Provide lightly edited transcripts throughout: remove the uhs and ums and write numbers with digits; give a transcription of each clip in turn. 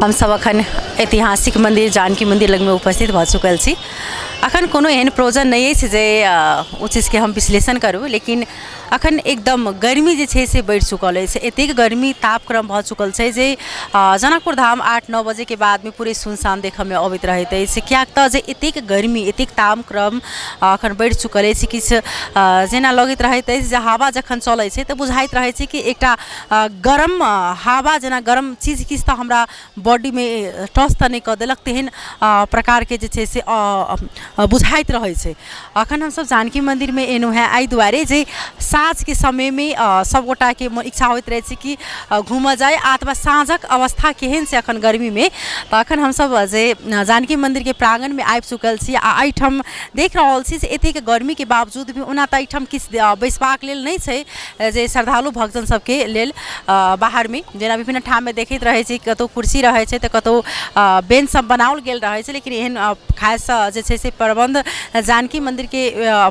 हमसभ अखन ऐतिहासिक मन्दिर जानकी मन्दिर लगमे उपस्थित भऽ चुकल छी। अखन कोनो एहन प्रयोजन नहि अछि जे ओ चीजके हम विश्लेषण करू, लेकिन अखन एकदम गर्मी जे छै से बढ़ि चुकल अछि। एतेक गर्मी तापक्रम भऽ चुकल छै जे जनकपुर धाम 8-9 बजेके बादमे पूरे सुनसान देखऽमे अबैत रहैत अछि, किएक तऽ जे एतेक गर्मी एतेक तापक्रम अखन बढ़ि चुकल अछि। किछु जेना लगैत रहैत अछि जे हवा जखन चलै छै तऽ बुझाइत रहै छै कि एकटा गरम हवा जेना गरम चीज किछु तऽ हमरा बॉडीमे टच तऽ नहि कऽ देलक, तेहन प्रकारके जे छै से बुझाइत रहै छै। अखन हमसभ जानकी मन्दिरमे एलहुँ हेँ एहि दुआरे जे साँझके समयमे सभगोटाके इच्छा होइत रहै छै कि घूमऽ जाइ, अथवा साँझक अवस्था केहन छै अखन गर्मीमे। तऽ अखन हमसभ जे जानकी मन्दिरके प्राङ्गणमे आबि चुकल छी आ एहिठाम देख रहल छी जे एतेक गर्मीके बावजूद भी ओना तऽ एहिठाम किछु बैसबाक लेल नहि छै जे श्रद्धालु भक्तजन सबके लेल बाहरमे जेना विभिन्न ठाममे देखैत रहै छी, कतहु कुर्सी रहै छै तऽ कतहु बेंच सब बनाओल गेल रहै छै, लेकिन एहन खास जे छै से प्रबन्ध जानकी मन्दिरके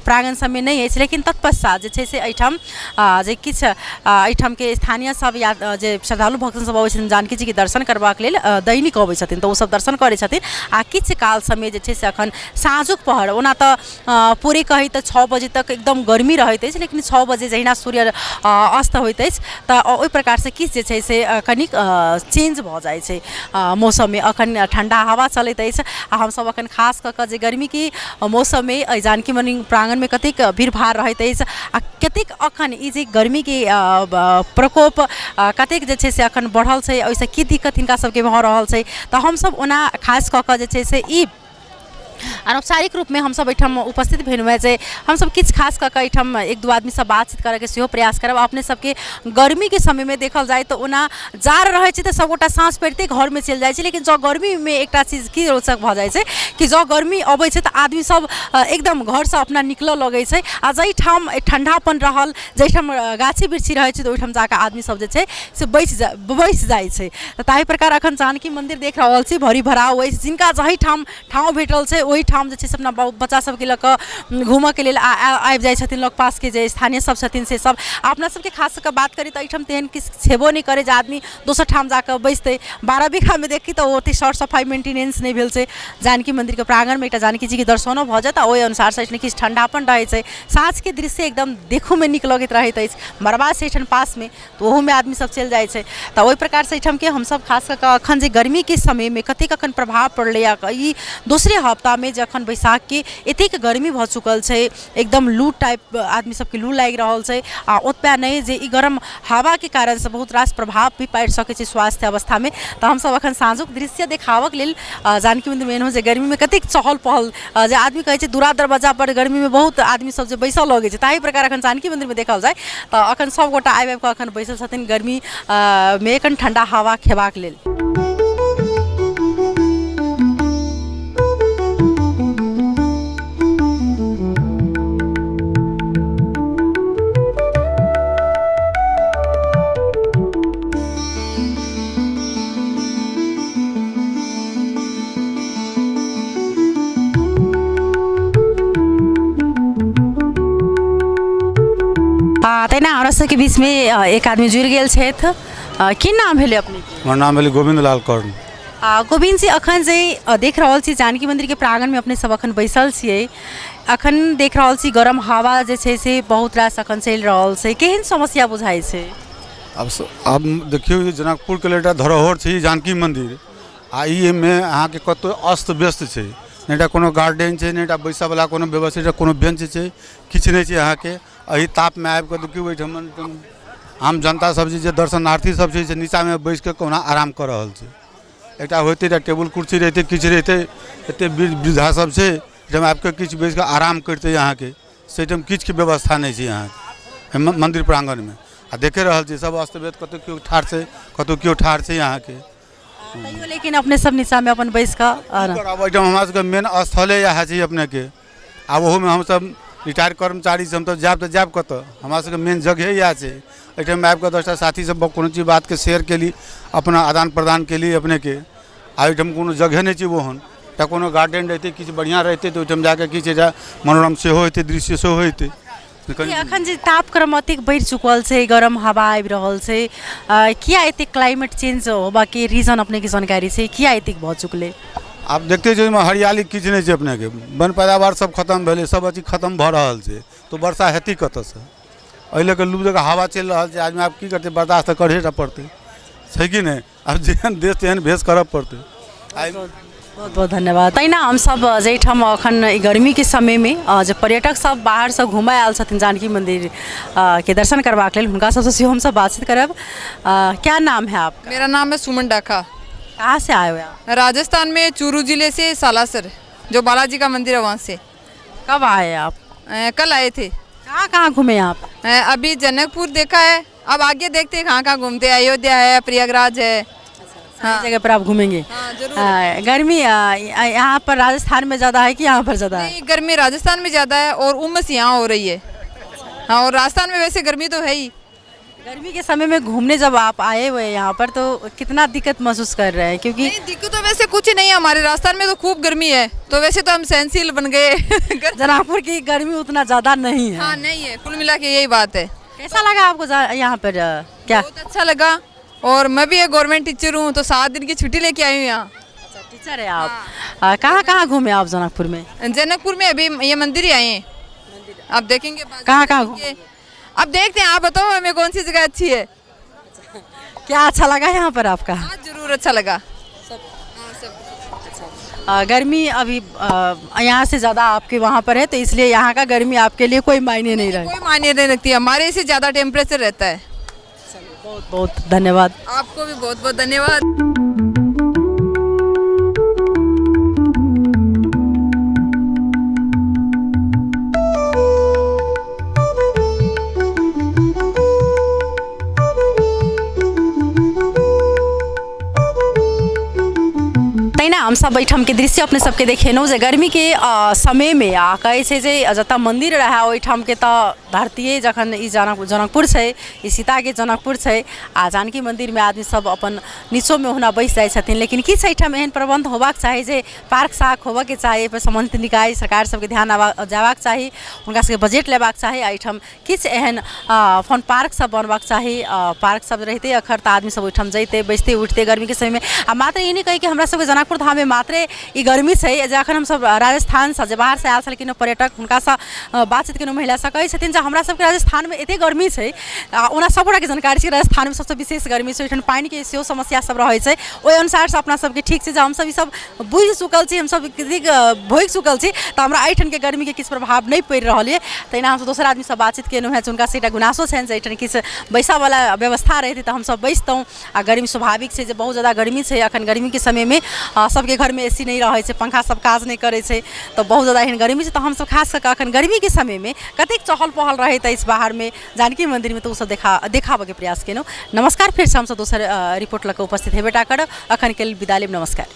प्राङ्गण सबमे नहि अछि। लेकिन तत्पश्चात जे छै से एहिठाम जे किछु एहिठामके स्थानीय सब या जे श्रद्धालु भक्तजन सब अबै छथिन जानकी जीके दर्शन करबाक लेल, दैनिक अबै छथिन, तऽ ओसब दर्शन करै छथिन। आओर किछु काल समय जे छै से एखन साँझुक पहर, ओना तऽ पूरे कही तऽ 6 बजे तक एकदम गर्मी रहैत अछि, लेकिन 6 बजे जहिना सूर्य अस्त होइत अछि तऽ ओहि प्रकारसँ किछु जे छै से कनिक चेंज भऽ जाइ छै मौसममे। अखन ठण्डा हवा चलैत अछि आ हमसभ अखन खास कऽ कऽ जे गर्मीके मौसममे एहि जानकी मन्दिर प्राङ्गणमे कतेक भीड़ भाड़ रहैत अछि आ कतेक अखन ई जे गर्मीके प्रकोप कतेक जे छै से अखन बढ़ल छै, ओहिसँ की दिक्कत हिनका सभके भऽ रहल छै, तऽ हमसभ ओना खास कऽ कऽ जे छै से ई अनौपचारिक रूपमे हमसभ एहिठाम उपस्थित भेलहुँ हेँ जे हमसभ किछु खास कऽ कऽ एहिठाम एक दू आदमीसँ बातचीत करयके सेहो प्रयास करब। अपने सभके गर्मीके समयमे देखल जाय तऽ ओना जाड़ रहै छै तऽ सभगोटा साँझ पड़िते घरमे चलि जाइ छै, लेकिन जँ गर्मीमे एकटा चीज की रोचक भऽ जाइ छै कि जँ गर्मी अबै छै तऽ आदमीसभ एकदम घरसँ अपना निकलऽ लगै छै, आ जाहिठाम ठण्डापन रहल, जाहिठाम गाछी वृक्षी रहै छै, तऽ ओहिठाम जा कऽ आदमीसभ जे छै से बैसि जाइ छै। तऽ ताहि प्रकार अखन जानकी मन्दिर देख रहल छी, भरि भराव अछि। जिनका जाहिठाम ठाँव भेटल छै ओहिठाम जे छै से अपना बच्चा सबके लऽ कऽ घूमऽके लेल आबि जाइ छथिन लग पासके जे स्थानीय सब छथिन से सब। आ अपना सबके खास कऽ बात करी तऽ एहिठाम तेहन किछु छेबो नहि करै जे आदमी दोसर ठाम जाकऽ बैसतै। 12 बीघामे देखी तऽ ओतेक सर सफाइ मेंटेनेंस नहि भेल छै। जानकी मन्दिरके प्राङ्गणमे एकटा जानकी जीके दर्शनो भऽ जायत आ ओहि अनुसारसँ एहिठाम किछु ठण्डापन रहै छै। साँझके दृश्य एकदम देखहोमे नीक लगैत रहैत अछि। मड़बा छै एहिठाम पासमे तऽ ओहूमे आदमी सब चलि जाइ छै। तऽ ओहि प्रकारसँ एहिठामके हमसब खास कऽ कऽ एखन जे गर्मीके समयमे कतेक एखन प्रभाव पड़लैए, ई दोसरे हफ्तामे जखन बैसाखके एतेक गर्मी भऽ चुकल छै, एकदम लू टाइप आदमी सबके लू लागि रहल छै। आओर ओतबे नहि, जे ई गरम हवाके कारणसँ बहुत रास प्रभाव भी पड़ि सकै छै स्वास्थ्य अवस्थामे। तऽ हमसब एखन साँझुक दृश्य देखाबऽके लेल जानकी मन्दिरमे एलहुँ जे गर्मीमे कतेक चहल पहल, जे आदमी कहै छै दूरा दरवाजापर गर्मीमे बहुत आदमी सब जे बैसऽ लगै छै, ताहि प्रकार एखन जानकी मन्दिरमे देखल जाइ तऽ एखन सबगोटा आबि आबि कऽ एखन बैसल छथिन गर्मी मे एखन ठण्डा हवा खेबाक लेल। तहिना हमरा सबके बीचमे एक आदमी जुड़ि गेल छथि। की नाम भेलै अपनेके? हमर नाम भेलै गोविन्द लाल कर्ण। गोविन्द जी, अखन जे देख रहल छी जानकी मन्दिरके प्राङ्गणमे अपने सब अखन बैसल छियै, अखन देख रहल छी गरम हवा जे छै से बहुत रास अखन चलि रहल छै, केहन समस्या बुझाइ छै? आब देखियौ जे जनकपुरके लेल एकटा धरोहर छै ई जानकी मन्दिर, आ ई एहिमे अहाँके कतहु अस्त व्यस्त छै नहि, एकटा कोनो गार्डेन छै नहि, एकटा बैसयवला कोनो व्यवस्था छै, कोनो बेंच छै, किछु नहि छै अहाँके। एहि तापमे आबि कऽ देखियौ एहिठाम आम जनता सब जे दर्शनार्थी सब छै से नीचाँमे बैस कऽ कहुना आराम कऽ रहल छै। एकटा होइतै एकटा टेबुल कुर्सी रहितै, किछु रहितै, एतेक वृद्ध वृद्धा सब छै एहिठाम आबि कऽ किछु बैस कऽ आराम करितै अहाँके, से एहिठाम किछुके व्यवस्था नहि छै अहाँके मन्दिर प्राङ्गणमे। आ देखे रहल छियै सब अस्त व्यस्त, कतहु केओ ठाढ़ छै, कतहु केओ ठाढ़ छै अहाँके। तैयो लेकिन अपने सब नीचाँमे अपन बैस कऽ आराम करब। एहिठाम हमरा सबके मेन स्थले इएह छै अपनेके। आब ओहूमे हमसब रिटायर कर्मचारी छी, हमसब जायब तऽ जायब कतऽ? हमरा सबके मेन जगहे इएह छै। एहिठाम आबि कऽ 10टा साथी सब कोनो चीज बातके शेयर केली, अपना आदान प्रदान केली अपनेके। आ एहिठाम कोनो जगहे नहि छै ओहन, तऽ कोनो गार्डन रहितै, किछु बढ़िआँ रहितै, तऽ ओहिठाम जाकऽ किछु एकटा मनोरम सेहो होइतै, दृश्य सेहो होइतै। ई अखन जे तापक्रम अतेक बढ़ि चुकल छै, गरम हवा आबि रहल छै, किया एतेक क्लाइमेट चेंज होबाके रीजन अपनेके जानकारी छै? किया एतेक भऽ चुकलै? आब देखते छियै, ओहिमे हरियाली किछु नहि छै अपनेके, वन पैदावार सब खतम भेलै, सब अथी खतम भऽ रहल छै, तऽ वर्षा हेतै कतऽसँ? एहि लऽ कऽ लू जकाँ हवा चलि रहल छै। आदमी आब की करतै? बर्दाश्त तऽ करहे टा पड़तै, छै कि नहि? आब जेहन देश तेहन भेष करऽ पड़तै आइ। बहुत बहुत धन्यवाद। तहिना हमसभ जाहिठाम एखन ई गर्मीके समयमे जे पर्यटक सब बाहरसँ घुमय आयल छथिन जानकी मन्दिर के दर्शन करबाक लेल, हुनका सबसँ सेहो हमसभ बातचीत करब। क्या नाम है आपका? मेरा नाम है सुमन डाका। कहाँ से आए हुए आप? राजस्थान में चूरू जिले से, सालासर जो बालाजी का मंदिर है वहाँ से। कब आए आप? कल आए थे। कहाँ कहाँ घूमे आप? अभी जनकपुर देखा है, अब आगे देखते हैं कहाँ कहाँ घूमते हैं। अयोध्या है, प्रयागराज है। हाँ, जगह पर आप घूमेंगे? हाँ, जरूर। गर्मी यहाँ पर राजस्थान में ज़्यादा है कि यहाँ पर ज़्यादा है? नहीं, गर्मी राजस्थान में ज़्यादा है और उमस यहाँ हो रही है। हाँ, और राजस्थान में वैसे गर्मी तो है ही। गर्मी के समय में घूमने जब आप आए हुए हैं यहाँ पर तो कितना दिक्कत महसूस कर रहे हैं? क्योंकि नहीं, दिक्कत तो वैसे कुछ नहीं है। हमारे राजस्थान में तो खूब गर्मी है, तो वैसे तो हम सहनशील बन गए। जनकपुर की गर्मी उतना ज़्यादा नहीं है। हाँ, नहीं है, कुल मिला के यही बात है। कैसा लगा आपको यहाँ पर क्या? बहुत अच्छा लगा, और मैं भी एक गवर्नमेंट टीचर हूँ, तो 7 दिन की छुट्टी लेके आई हूँ यहाँ। अच्छा, टीचर है आप। कहाँ कहाँ घूमे आप जनकपुर में? जनकपुर में अभी ये मंदिर ही आए हैं, आप देखेंगे। कहाँ कहाँ घूमे? अब देखते हैं, आप बताओ हमें कौन सी जगह अच्छी है। क्या अच्छा लगा यहाँ पर आपका? हाँ, जरूर अच्छा लगा। गर्मी अभी यहाँ से ज़्यादा आपके वहाँ पर है, तो इसलिए यहाँ का गर्मी आपके लिए कोई मायने नहीं रहे? कोई मायने नहीं रखती, हमारे से ज़्यादा टेम्परेचर रहता है। बहुत बहुत धन्यवाद। आपको भी बहुत बहुत धन्यवाद। तहिना हमसब एहिठामके दृश्य अपने सबके देखेलहुँ जे गर्मीके समयमे आ कहै छै जे जतऽ मन्दिर रहए ओहिठामके तऽ धरतीये जखन ई जनकपुर छै, ई सीताके जनकपुर छै, आ जानकी मन्दिरमे आदमी सब अपन नीचोमे ओहुना बैस जाइ छथिन, लेकिन किछु एहिठाम एहन प्रबन्ध होबाक चाही जे पार्क सार्क होबऽके चाही। एहिपर सम्बन्धित निकाय सरकार सबके ध्यान जेबाक चाही, हुनका सबके बजट लेबाक चाही आ एहिठाम किछु एहन फन पार्क सब बनबाक चाही। पार्क सब रहितै अखर तऽ आदमी सब ओहिठाम जैतै, बैसतै उठतै गर्मीके समयमे। आ मात्र ई नहि कही कि हमरा सबके जनकपुर धाममे मात्रे ई गर्मी छै, जे अखन हमसब राजस्थानसँ जे बाहरसँ आयल छलखिन पर्यटक, हुनकासँ बातचीत केलहुँ, महिलासँ कहै छथिन जे हमरा सबके राजस्थानमे एते गर्मी छै। आ ओना सब गोटाके जानकारी छै, राजस्थानमे सबसँ विशेष गर्मी छै, ओहिठाम पानिके सेहो समस्या सब रहै छै। ओहि अनुसारसँ अपना सबके ठीक छै जे हमसब ई सब बुझि चुकल छी, हमसब कतेक भोगि चुकल छी, तऽ हमरा एहिठामके गर्मीके किछु प्रभाव नहि पड़ि रहल यऽ। तहिना हमसब दोसर आदमीसँ बातचीत केलहुँ हेँ, हुनकासँ एकटा गुनासो छनि जे एहिठाम किछु बैसऽवला व्यवस्था रहितै तऽ हमसब बैसतहुँ। आ गर्मी स्वाभाविक छै जे बहुत जादा गर्मी छै अखन। गर्मीके समयमे सबके घरमे ए सी नहि रहै छै, पंखा सब काज नहि करै छै, तऽ बहुत जादा एहन गर्मी छै। तऽ हमसब खास कऽ कऽ अखन गर्मीके समयमे कतेक चहल पहल रहैत अछि बाहरमे जानकी मन्दिरमे, तऽ ओसब देखाबऽके प्रयास केलहुँ। नमस्कार, फेरसँ हमसब दोसर रिपोर्ट लऽ कऽ उपस्थित हेबे टा करब। अखनके लेल विदा लेब, नमस्कार।